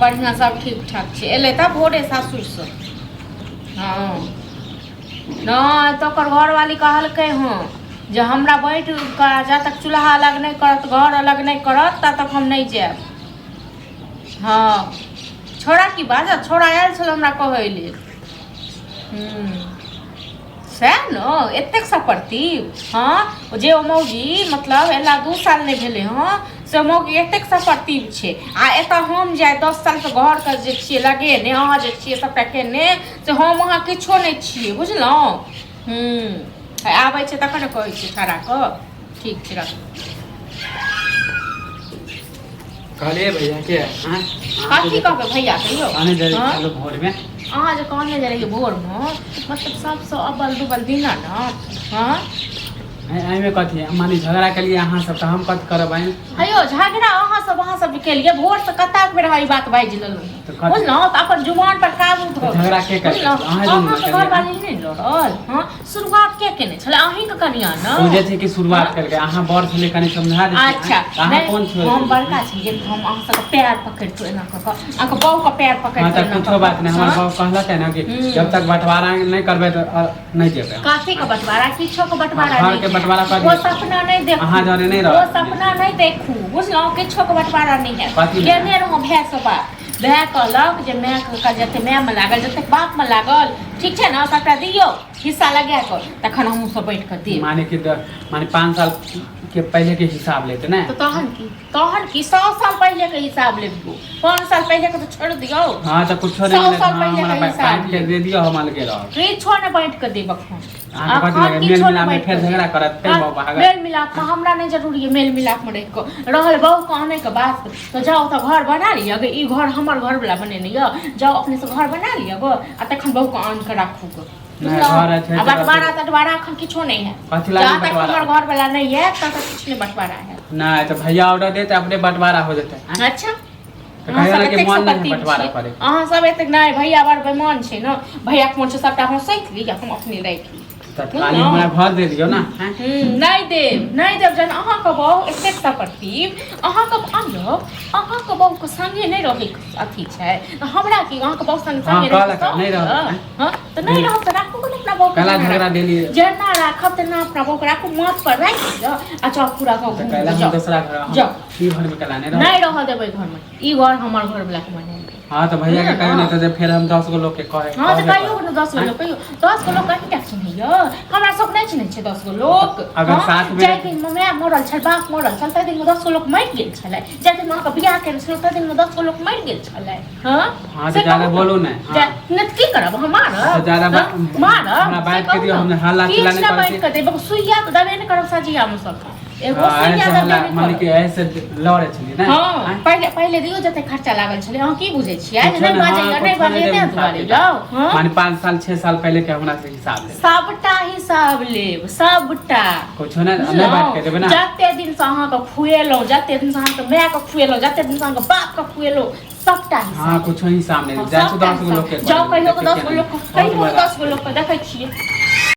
बढ़िआँ सब ठीक ठाक छै। एलै तऽ भोरे सासुरसँ। हँ, नहि तऽ ओकर घरवाली कहलकै हँ जे हमरा बैठ कऽ जा तक चूल्हा अलग नहि करत, घर अलग नहि करत, ता तक हम नहि जायब। हँ, छोड़ा की बाजत, छोड़ा आयल छल हमरा कहै लेल। हूँ, सएह ने, एतेक सपरतीब। हँ, जे ओ मौगी मतलब एला 2 साल नहि भेलै हँ, से मौगी एतेक सपरतीब छै। आ एतऽ हम जाय 10 सालसँ घरके जे छियै लगेने, अहाँ जे छियै सभटा केने, से हम अहाँ किछो नहि छियै, बुझलहुँ? हूँ, आबै छै तखन ने कहै छियै छोड़ाके। ठीक छै, राखू। कहलिए भैया के कथी कहबै भैया कहियो? आने जाय छलो भोर में। अहाँ जे कहने जे रहियै भोर में, मतलब सबसँ अब्बल दुब्बल दिना ने। हँ, एहिमे कथी माने झगड़ा केलिए अहाँ सब, तऽ हम कथी करब? अयो, झगड़ा अहाँ सब केलिए भोर से, कतेक बेर ई बात बाजि लेलहुँ, बुझलहुँ? तऽ अपन जुबान पर काबू धरू। झगड़ा के बुझलहुँ? अहाँके घरवाली नहि लड़ल? हँ, शुरुआत के केने छलै? अहीँके कनिया ने। ओ जे छै कि शुरुआत केलकै, अहाँ बड़ छलियै, कनि समझा दै। अच्छा, अहाँ कोन छलियै? हम बड़का छलियै तऽ हम अहाँ सबके पैर पकड़ि कऽ एना कऽ कऽ, अहाँके बहूके पैर पकड़ि कऽ। तऽ कुछो बात नहि, हमर बहू कहलक है ने कि जब तक बंटवारा नहि करबै तऽ नहि जेबै। कथी के बंटवारा? किछो के बंटवारा नहि। घर के बंटवारा कर, ओ सपना नहि देखू। अहाँ जरे नहि रह, ओ सपना नहि देखू, बुझलहुँ? किछो के बंटवारा नहि है। केने रहौं भाय से बात, भाय कहलक जे मायके जते मायमे लागल, जते बापमे लागल, ठीक छै ने, सबटा दियौ हिस्सा लगा कऽ, तखन हमहूँ सब बैठ कऽ देब। माने कि माने 5 साल के पहले के हिसाब लेते ने? तऽ तहन की, तहन की, 100 साल पहले के हिसाब लेबियो, 5 साल पहले के तऽ छोड़ि दियौ। हाँ, तऽ कुछो नहीं। 100 साल पहले के हिसाब के दे दियो, हम अलगे रहब। किछो ने बाँटि कऽ देब अखन। मेल मिलाप में फेर झगड़ा करत, फेर भागत। मेल मिलाप में हमरा नहीं जरूरी है। मेल मिलाप में रह कऽ रहल बहु के आने के बाद तऽ जाउ तऽ घर बना लिअ गे। ई घर हमर घर वाला बनेने यऽ, जाउ अपने से घर बना लिअ गो, आ तखन बहु के आन के राखू गो। आ बंटवारा तटवारा अखन किछो नहीं है। जहाँ तक हमर घर वाला नहीं है, तब तक किछु नहीं बंटवारा है। नहीं तो भैया ऑर्डर देते, अपने बंटवारा हो जाते। अच्छा, अहाँ सब एतेक नहि, भैया बड़ बेमान छै ने, भैया के मोन छै सबटा हम सैत ली, हम अपने राखि ली। तत्काली हमरा घर दे दियौ ने। नहि देब, नहि देब। जहन अहाँके बहु एतेक सपरतीब, अहाँके आइयो अहाँके बहुके संगे नहि रहै अथी छै, हमरा की? अहाँके बहु संगे संगे नहि रहत तऽ नहि रहत, तऽ राखू ने अपना बहु। काला झगड़ा डेली जेना राखब तेना अपना बहुके राखू, माथ पर राखि दिअ आ जाउ पूरा गाँव घूमू। दोसरा घर जाउ। ई घर में कला नहि रह, नहि रहऽ देबै घरमे। ई घर हमर घर वाला के बनायल। हाँ, तऽ भैया के कहियो, नहीं तो फेर हम 10 गो लोग के कहे। हाँ, तऽ कहियो ने, 10 गो लोग कहियो। 10 गो लोग कहीं टा सुनैयो? हमरा सब नहि चिन्है छै 10 गो लोग। अगर साथ में जाहि दिन माय मरल छल, बाप मरल छल, ताहि दिन में 10 गो लोग मरि गेल छलै। जाहि दिन अहाँके बियाह केने छलहुँ, ताहि दिन में 10 गो लोग मरि गेल छलै। हाँ। हाँ, तऽ ज्यादा बोलू नहीं। नहि तऽ की करब हम? मारब? ज्यादा मारब? हमरा बाँटि के दियौ, हम हल्ला चिल्ला नहि बाँटि के देब, सुइया तऽ देबे नहि करब सजिया मे सब एगो सुइया दबे नहि। माने कि ऐसे लड़े छलियै ने? हँ, पहिले पहिले दियौ जते खर्चा लागल छलै। अहाँ की बुझै छियै? नहि बाजैया, नहि बाजैया, तें दुआरे जाउ। माने 5 साल 6 साल पहले के हमरा से हिसाब लेब? सबटा हिसाब लेब, सबटा। कुछो नहि, नहि बाँटि के देबै ना? जते दिन से अहाँके खुएलहुँ, जते दिन से अहाँके मायके खुएलहुँ, जते दिन से अहाँके बापके खुएलहुँ, सबटा हिसाब। हाँ, कुछो हिसाब नहि। जाइ छी 10 गो लोग के जाउ, कहियो के 10 गो लोग, कहियो 10 गो लोग के देखै छियै।